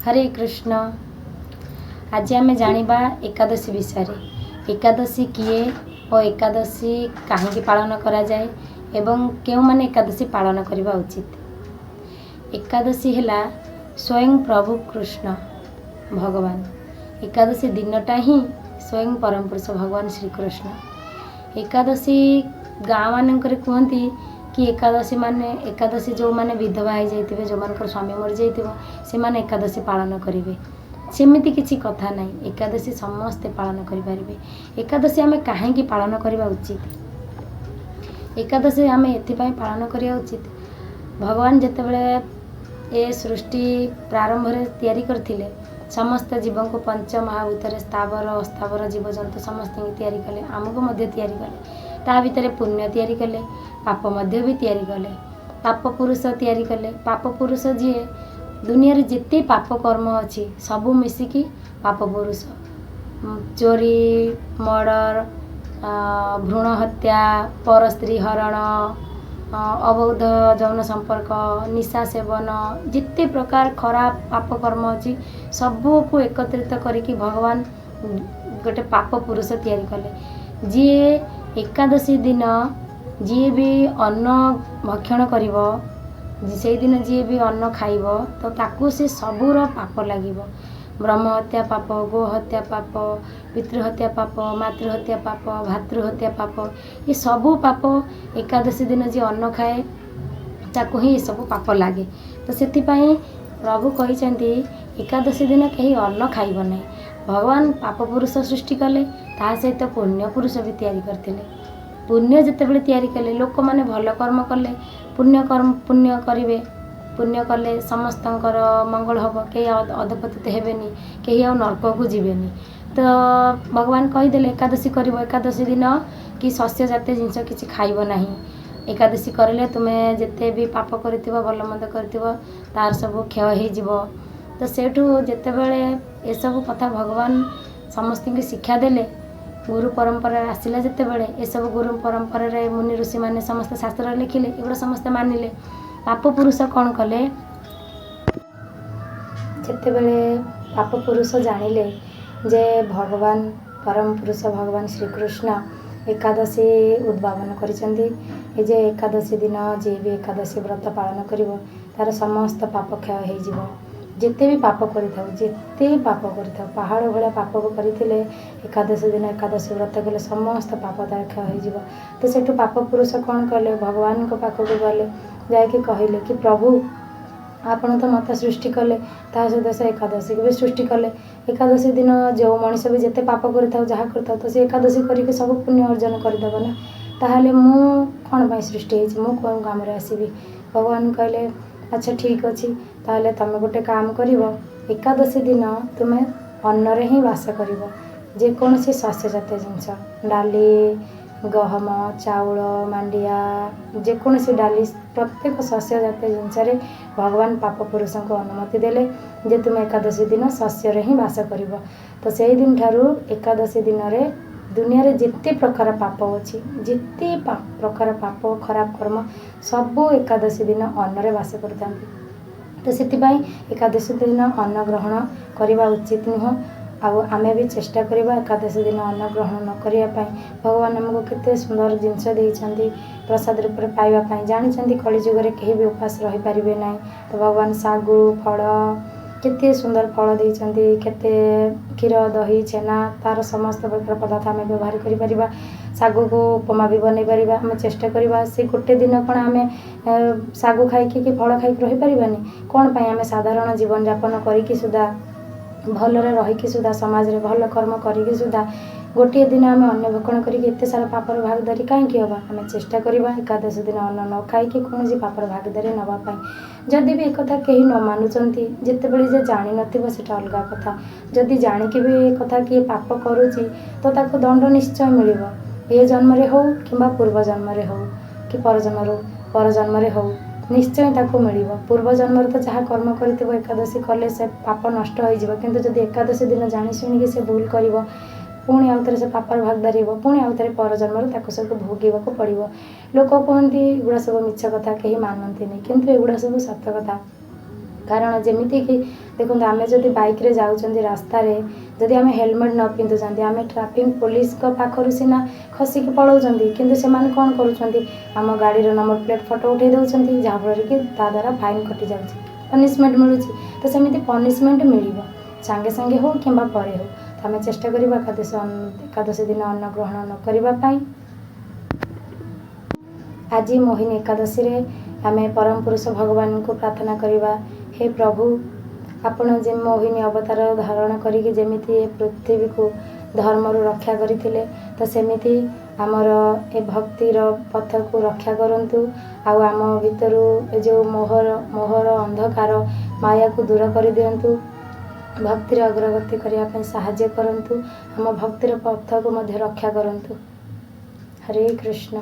ହରେ କୃଷ୍ଣ। ଆଜି ଆମେ ଜାଣିବା ଏକାଦଶୀ ବିଷୟରେ। ଏକାଦଶୀ କିଏ ଓ ଏକାଦଶୀ କାହିଁକି ପାଳନ କରାଯାଏ ଏବଂ କେଉଁମାନେ ଏକାଦଶୀ ପାଳନ କରିବା ଉଚିତ। ଏକାଦଶୀ ହେଲା ସ୍ୱୟଂ ପ୍ରଭୁ କୃଷ୍ଣ ଭଗବାନ। ଏକାଦଶୀ ଦିନଟା ହିଁ ସ୍ୱୟଂ ପରମ ପୁରୁଷ ଭଗବାନ ଶ୍ରୀକୃଷ୍ଣ। ଏକାଦଶୀ ଗାଁ ମାନଙ୍କରେ କୁହନ୍ତି କି ଏକାଦଶୀ ମାନେ ଏକାଦଶୀ ଯେଉଁମାନେ ବିଧବା ହେଇଯାଇଥିବେ, ଯେଉଁମାନଙ୍କର ସ୍ୱାମୀ ମରିଯାଇଥିବ, ସେମାନେ ଏକାଦଶୀ ପାଳନ କରିବେ। ସେମିତି କିଛି କଥା ନାହିଁ। ଏକାଦଶୀ ସମସ୍ତେ ପାଳନ କରିପାରିବେ। ଏକାଦଶୀ ଆମେ କାହିଁକି ପାଳନ କରିବା ଉଚିତ? ଏକାଦଶୀ ଆମେ ଏଥିପାଇଁ ପାଳନ କରିବା ଉଚିତ, ଭଗବାନ ଯେତେବେଳେ ଏ ସୃଷ୍ଟି ପ୍ରାରମ୍ଭରେ ତିଆରି କରିଥିଲେ, ସମସ୍ତ ଜୀବଙ୍କୁ ପଞ୍ଚ ମହାଭୂତରେ ସ୍ଥାବର ଅସ୍ଥାବର ଜୀବଜନ୍ତୁ ସମସ୍ତଙ୍କୁ ତିଆରି କଲେ, ଆମକୁ ମଧ୍ୟ ତିଆରି କଲେ। ତା ଭିତରେ ପୁଣ୍ୟ ତିଆରି କଲେ, ପାପ ମଧ୍ୟ ବି ତିଆରି କଲେ, ପାପ ପୁରୁଷ ତିଆରି କଲେ। ପାପ ପୁରୁଷ ଯିଏ, ଦୁନିଆରେ ଯେତେ ପାପ କର୍ମ ଅଛି ସବୁ ମିଶିକି ପାପ ପୁରୁଷ। ଚୋରି, ମର୍ଡ଼ର, ଭ୍ରୂଣ ହତ୍ୟା, ପରସ୍ତ୍ରୀ ହରଣ, ଅବୈଧ ଯୌନ ସମ୍ପର୍କ, ନିଶା ସେବନ, ଯେତେ ପ୍ରକାର ଖରାପ ପାପ କର୍ମ ଅଛି ସବୁକୁ ଏକତ୍ରିତ କରିକି ଭଗବାନ ଗୋଟେ ପାପ ପୁରୁଷ ତିଆରି କଲେ। ଯିଏ ଏକାଦଶୀ ଦିନ ଯିଏ ବି ଅନ୍ନ ଭକ୍ଷଣ କରିବ, ସେଇଦିନ ଯିଏ ବି ଅନ୍ନ ଖାଇବ, ତ ତାକୁ ସେ ସବୁର ପାପ ଲାଗିବ। ବ୍ରହ୍ମ ହତ୍ୟା ପାପ, ଗୋ ହତ୍ୟା ପାପ, ପିତୃହତ୍ୟା ପାପ, ମାତୃହତ୍ୟା ପାପ, ଭାତୃହତ୍ୟା ପାପ, ଏ ସବୁ ପାପ ଏକାଦଶୀ ଦିନ ଯିଏ ଅନ୍ନ ଖାଏ ତାକୁ ହିଁ ଏସବୁ ପାପ ଲାଗେ। ତ ସେଥିପାଇଁ ପ୍ରଭୁ କହିଛନ୍ତି ଏକାଦଶୀ ଦିନ କେହି ଅନ୍ନ ଖାଇବ ନାହିଁ। ଭଗବାନ ପାପ ପୁରୁଷ ସୃଷ୍ଟି କଲେ, ତା ସହିତ ପୁଣ୍ୟ ପୁରୁଷ ବି ତିଆରି କରିଥିଲେ। ପୁଣ୍ୟ ଯେତେବେଳେ ତିଆରି କଲେ, ଲୋକମାନେ ଭଲ କର୍ମ କଲେ ପୁଣ୍ୟ କର୍ମ ପୁଣ୍ୟ କରିବେ। ପୁଣ୍ୟ କଲେ ସମସ୍ତଙ୍କର ମଙ୍ଗଳ ହେବ, କେହି ଅଧପତିତ ହେବେନି, କେହି ଆଉ ନର୍କକୁ ଯିବେନି। ତ ଭଗବାନ କହିଦେଲେ ଏକାଦଶୀ କରିବ, ଏକାଦଶୀ ଦିନ କି ଶସ୍ୟ ଜାତୀୟ ଜିନିଷ କିଛି ଖାଇବ ନାହିଁ। ଏକାଦଶୀ କରିଲେ ତୁମେ ଯେତେ ବି ପାପ କରିଥିବ, ଭଲ ମନ୍ଦ କରିଥିବ, ତାର ସବୁ କ୍ଷୟ ହେଇଯିବ। ତ ସେଇଠୁ ଯେତେବେଳେ ଏସବୁ କଥା ଭଗବାନ ସମସ୍ତଙ୍କୁ ଶିକ୍ଷା ଦେଲେ, ଗୁରୁ ପରମ୍ପରାରେ ଆସିଲା, ଯେତେବେଳେ ଏସବୁ ଗୁରୁ ପରମ୍ପରାରେ ମୁନି ଋଷିମାନେ ସମସ୍ତେ ଶାସ୍ତ୍ରରେ ଲେଖିଲେ, ଏଗୁଡ଼ା ସମସ୍ତେ ମାନିଲେ। ପାପ ପୁରୁଷ କ'ଣ କଲେ? ଯେତେବେଳେ ପାପ ପୁରୁଷ ଜାଣିଲେ ଯେ ଭଗବାନ ପରମ ପୁରୁଷ ଭଗବାନ ଶ୍ରୀକୃଷ୍ଣ ଏକାଦଶୀ ଉଦ୍ଭାବନ କରିଛନ୍ତି, ଏ ଯେ ଏକାଦଶୀ ଦିନ ଯିଏ ବି ଏକାଦଶୀ ବ୍ରତ ପାଳନ କରିବ ତାର ସମସ୍ତ ପାପ କ୍ଷୟ ହେଇଯିବ। ଯେତେ ବି ପାପ କରିଥାଉ, ଯେତେ ପାପ କରିଥାଉ, ପାହାଡ଼ ଭଳିଆ ପାପ କରିଥିଲେ ଏକାଦଶୀ ଦିନ ଏକାଦଶୀ ବ୍ରତ କଲେ ସମସ୍ତ ପାପ ତାର କ୍ଷୟ ହେଇଯିବ। ତ ସେଠୁ ପାପ ପୁରୁଷ କ'ଣ କଲେ? ଭଗବାନଙ୍କ ପାଖକୁ ଗଲେ, ଯାଇକି କହିଲେ କି ପ୍ରଭୁ, ଆପଣ ତ ମୋତେ ସୃଷ୍ଟି କଲେ, ତା ସହିତ ସେ ଏକାଦଶୀକୁ ବି ସୃଷ୍ଟି କଲେ। ଏକାଦଶୀ ଦିନ ଯେଉଁ ମଣିଷ ବି ଯେତେ ପାପ କରିଥାଉ, ଯାହା କରିଥାଉ, ତ ସେ ଏକାଦଶୀ କରିକି ସବୁ ପୁଣ୍ୟ ଅର୍ଜନ କରିଦେବ ନା। ତାହେଲେ ମୁଁ କ'ଣ ପାଇଁ ସୃଷ୍ଟି ହେଇଛି? ମୁଁ କେଉଁ କାମରେ ଆସିବି? ଭଗବାନ କହିଲେ, ଆଚ୍ଛା ଠିକ୍ ଅଛି, ତାହେଲେ ତୁମେ ଗୋଟେ କାମ କରିବ, ଏକାଦଶୀ ଦିନ ତୁମେ ଅନ୍ନରେ ହିଁ ବାସ କରିବ। ଯେକୌଣସି ଶସ୍ୟ ଜାତୀୟ ଜିନିଷ, ଡାଲି, ଗହମ, ଚାଉଳ, ମାଣ୍ଡିଆ, ଯେକୌଣସି ଡାଲି, ପ୍ରତ୍ୟେକ ଶସ୍ୟ ଜାତୀୟ ଜିନିଷରେ ଭଗବାନ ପାପ ପୁରୁଷଙ୍କୁ ଅନୁମତି ଦେଲେ ଯେ ତୁମେ ଏକାଦଶୀ ଦିନ ଶସ୍ୟରେ ହିଁ ବାସ କରିବ। ତ ସେଇ ଦିନଠାରୁ ଏକାଦଶୀ ଦିନରେ ଦୁନିଆରେ ଯେତେ ପ୍ରକାର ପାପ ଅଛି, ଯେତେ ପ୍ରକାର ପାପ ଖରାପ କର୍ମ, ସବୁ ଏକାଦଶୀ ଦିନ ଅନ୍ନରେ ବାସ କରିଥାନ୍ତି। ତ ସେଥିପାଇଁ ଏକାଦଶୀ ଦିନ ଅନ୍ନ ଗ୍ରହଣ କରିବା ଉଚିତ ନୁହଁ। ଆଉ ଆମେ ବି ଚେଷ୍ଟା କରିବା ଏକାଦଶୀ ଦିନ ଅନ୍ନ ଗ୍ରହଣ ନ କରିବା ପାଇଁ। ଭଗବାନ ଆମକୁ କେତେ ସୁନ୍ଦର ଜିନିଷ ଦେଇଛନ୍ତି ପ୍ରସାଦ ରୂପରେ ପାଇବା ପାଇଁ। ଜାଣିଛନ୍ତି କଳିଯୁଗରେ କେହି ବି ଉପାସ ରହିପାରିବେ ନାହିଁ, ତ ଭଗବାନ ଶାଗୁ ଫଳ, କେତେ ସୁନ୍ଦର ଫଳ ଦେଇଛନ୍ତି, କେତେ କ୍ଷୀର, ଦହି, ଛେନା, ତା'ର ସମସ୍ତ ପ୍ରକାର ପଦାର୍ଥ ଆମେ ବ୍ୟବହାର କରିପାରିବା। ଶାଗୁକୁ ଉପମା ବି ବନେଇ ପାରିବା। ଆମେ ଚେଷ୍ଟା କରିବା। ସେ ଗୋଟେ ଦିନ କ'ଣ ଆମେ ଶାଗୁ ଖାଇକି କି ଫଳ ଖାଇକି ରହିପାରିବାନି? କ'ଣ ପାଇଁ ଆମେ ସାଧାରଣ ଜୀବନଯାପନ କରିକି ସୁଦ୍ଧା, ଭଲରେ ରହିକି ସୁଦ୍ଧା, ସମାଜରେ ଭଲ କର୍ମ କରିକି ସୁଦ୍ଧା ଗୋଟିଏ ଦିନ ଆମେ ଅନ୍ନ ଭକ୍ଷଣ କରିକି ଏତେ ସାରା ପାପର ଭାଗିଦାରୀ କାହିଁକି ହେବା? ଆମେ ଚେଷ୍ଟା କରିବା ଏକାଦଶୀ ଦିନ ଅନ୍ନ ନ ଖାଇକି କୌଣସି ପାପର ଭାଗିଦାରୀ ନେବା ପାଇଁ। ଯଦି ବି ଏକଥା କେହି ନ ମାନୁଛନ୍ତି, ଯେତେବେଳେ ଯେ ଜାଣିନଥିବ ସେଇଟା ଅଲଗା କଥା, ଯଦି ଜାଣିକି ବି ଏ କଥା କିଏ ପାପ କରୁଛି ତ ତାକୁ ଦଣ୍ଡ ନିଶ୍ଚୟ ମିଳିବ। ଏ ଜନ୍ମରେ ହେଉ କିମ୍ବା ପୂର୍ବ ଜନ୍ମରେ ହେଉ କି ପରଜନ୍ମରେ ହେଉ, ନିଶ୍ଚୟ ତାକୁ ମିଳିବ। ପୂର୍ବ ଜନ୍ମରେ ତ ଯାହା କର୍ମ କରିଥିବ, ଏକାଦଶୀ କଲେ ସେ ପାପ ନଷ୍ଟ ହୋଇଯିବ। କିନ୍ତୁ ଯଦି ଏକାଦଶୀ ଦିନ ଜାଣି ଶୁଣିକି ସେ ଭୁଲ କରିବ, ପୁଣି ଆଉ ଥରେ ସେ ପାପର ଭାଗିଦାରୀ ହେବ, ପୁଣି ଆଉ ଥରେ ପରଜନ୍ମରେ ତାକୁ ସବୁ ଭୋଗିବାକୁ ପଡ଼ିବ। ଲୋକ କୁହନ୍ତି ଏଗୁଡ଼ା ସବୁ ମିଛ କଥା, କେହି ମାନନ୍ତିନି, କିନ୍ତୁ ଏଗୁଡ଼ା ସବୁ ସତ କଥା। କାରଣ ଯେମିତିକି ଦେଖନ୍ତୁ, ଆମେ ଯଦି ବାଇକ୍ରେ ଯାଉଛନ୍ତି ରାସ୍ତାରେ, ଯଦି ଆମେ ହେଲମେଟ୍ ନ ପିନ୍ଧୁଛନ୍ତି, ଆମେ ଟ୍ରାଫିକ୍ ପୋଲିସଙ୍କ ପାଖରୁ ସିନା ଖସିକି ପଳାଉଛନ୍ତି, କିନ୍ତୁ ସେମାନେ କ'ଣ କରୁଛନ୍ତି? ଆମ ଗାଡ଼ିର ନମ୍ବର ପ୍ଲେଟ୍ ଫଟୋ ଉଠାଇ ଦେଉଛନ୍ତି, ଯାହାଫଳରେ କି ତା ଦ୍ୱାରା ଫାଇନ୍ କଟିଯାଉଛି, ପନିସମେଣ୍ଟ ମିଳୁଛି। ତ ସେମିତି ପନିସମେଣ୍ଟ ମିଳିବ, ସାଙ୍ଗେ ସାଙ୍ଗେ ହେଉ କିମ୍ବା ପରେ ହେଉ। ତ ଆମେ ଚେଷ୍ଟା କରିବା ଏକାଦଶୀ ଦିନ ଅନ୍ନ ଗ୍ରହଣ ନ କରିବା ପାଇଁ। ଆଜି ମୋହିନୀ ଏକାଦଶୀରେ ଆମେ ପରମ ପୁରୁଷ ଭଗବାନଙ୍କୁ ପ୍ରାର୍ଥନା କରିବା, ହେ ପ୍ରଭୁ, ଆପଣ ଯେ ମୋହିନୀ ଅବତାର ଧାରଣ କରିକି ଯେମିତି ଏ ପୃଥିବୀକୁ ଧର୍ମରୁ ରକ୍ଷା କରିଥିଲେ, ତ ସେମିତି ଆମର ଏ ଭକ୍ତିର ପଥକୁ ରକ୍ଷା କରନ୍ତୁ ଆଉ ଆମ ଭିତରୁ ଏ ଯେଉଁ ମୋହର ଅନ୍ଧକାର ମାୟାକୁ ଦୂର କରିଦିଅନ୍ତୁ। ଭକ୍ତିର ଅଗ୍ରଗତି କରିବା ପାଇଁ ସାହାଯ୍ୟ କରନ୍ତୁ। ଆମ ଭକ୍ତିର ପଥକୁ ମଧ୍ୟ ରକ୍ଷା କରନ୍ତୁ। ହରେ କୃଷ୍ଣ।